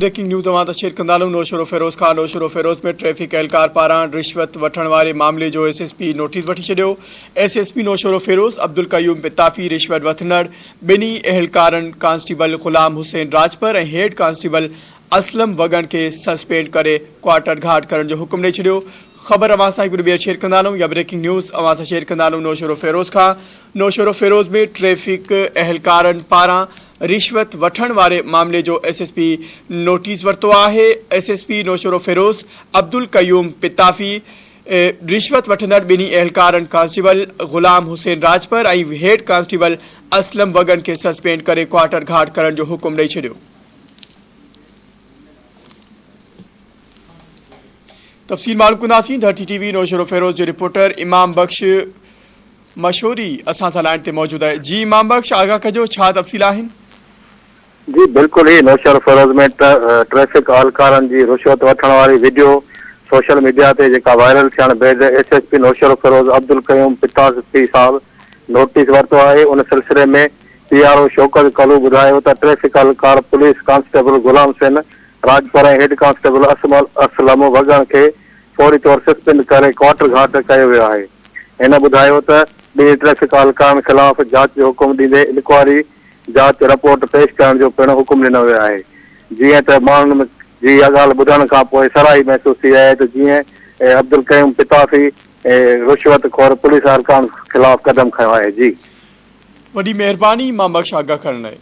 Breaking news اوهان سان share ڪندا هلون نوشهروفيروز کان نوشهروفيروز ۾ ٽريفڪ اهلڪار پاران رشوت وٺڻ واري معاملي جو ايس ايس پي نوٽيس وٺي ڇڏيو S S P Naushahro Feroze Abdul Qayyum Pitafi رشوت وٺندڙ ٻنهي اهلڪارن constable Ghulam Hussain Rajpar ۽ head constable Aslam Wagan کي سسپينڊ ڪري ڪوارٽر گهاٽ ڪرڻ جو حڪم ڏئي ڇڏيو خبر اوهان سان هڪ ڀيرو ٻيهر شيئر ڪندا هلون يا بريڪنگ نيوز اوهان سان شيئر ڪندا هلون نوشهروفيروز کان نوشهروفيروز ۾ ٽريفڪ اهلڪارن پاران رشوت وٺڻ واري معاملي جو ايس ايس پي نوٽيس ورتو آهي، S S P Naushahro Feroze Abdul Qayyum Pitafi رشوت وٺندڙ ٻنهي اهلڪارن constable Ghulam Hussain Rajpar ۽ head constable Aslam Wagan کي سسپينڊ ڪري ڪوارٽر گهاٽ ڪرڻ جو حڪم ڏئي ڇڏيو. تفصيل معلوم ڪنداسين ڌرتي ٽي وي نوشهروفيروز جو رپورٽر امام بخش مشوري اسان سان لائين تي موجود آهي جي امام بخش آگاهه ڪجو ڇا تفصيل آهن. جي بلڪل هي نوشهروفيروز ۾ ٽريفڪ اهلڪارن جي رشوت وٺڻ واري وڊيو سوشل ميڊيا تي جيڪا وائرل ٿيڻ بعد S S P Naushahro Feroze Abdul Qayyum Pitafi صاحب نوٽيس ورتو آهي ان سلسلي ۾ P R O Shaukat Kalro ٻڌايو ته ٽريفڪ اهلڪار police constable Ghulam Hussain Rajpar ۽ head constable Aslam Wagan کي فوري طور سسپينڊ ڪري ڪوارٽر گهاٽ ڪيو ويو آهي. هن ٻڌايو ته ٻنهي ٽريفڪ اهلڪارن خلاف جاچ جو حڪم ڏيندي انڪوائري جاچ رپورٽ پيش ڪرڻ جو پڻ حڪم ڏنو ويو آهي. جيئن ته ماڻهن جي اها ڳالهه ٻڌڻ کانپوء سرهائي محسوس ٿي آهي ته جيئن عبدالقيوم پتافي رشوت خور پوليس اهلڪارن خلاف قدم کنيو آهي. جي. وڏي مهرباني مان بخش آگاهه ڪرڻ لاء.